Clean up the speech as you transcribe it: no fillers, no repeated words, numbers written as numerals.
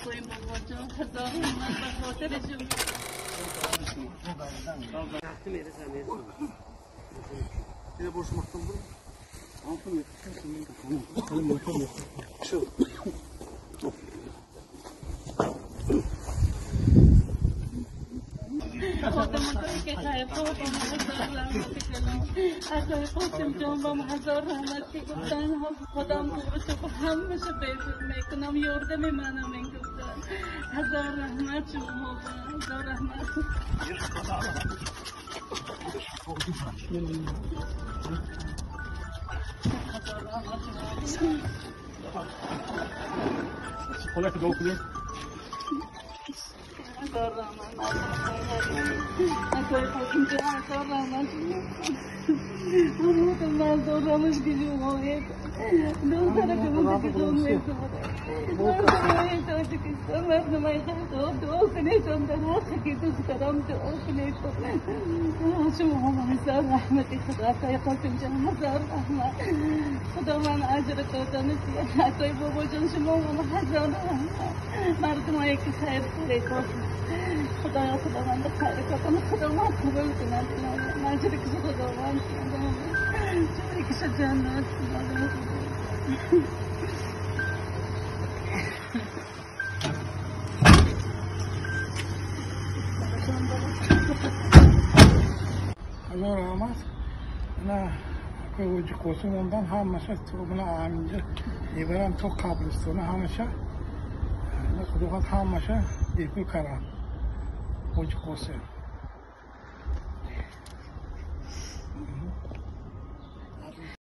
Акои бобоҷон, ҳазор раҳмат ба хотири шумо. اکای قاسم جان با هزار رحمت که گفتن خودم تو همشه بهبود میکنم یاردم منم این گفتن هزار رحمت شما هزار رحمت. هزار رحمت شما. هزار رحمت اکای قاسم جان هزار رحمت خدایا خداوند خیر کن خداوند قبول کند اجر که خداوند جایی که جنت. هزار رحمت. نه که قاسم موندن همشه تو من اینجا میبرم تو قبرستان همشه خداوند همشه بهبود کرد. حاج قاسم.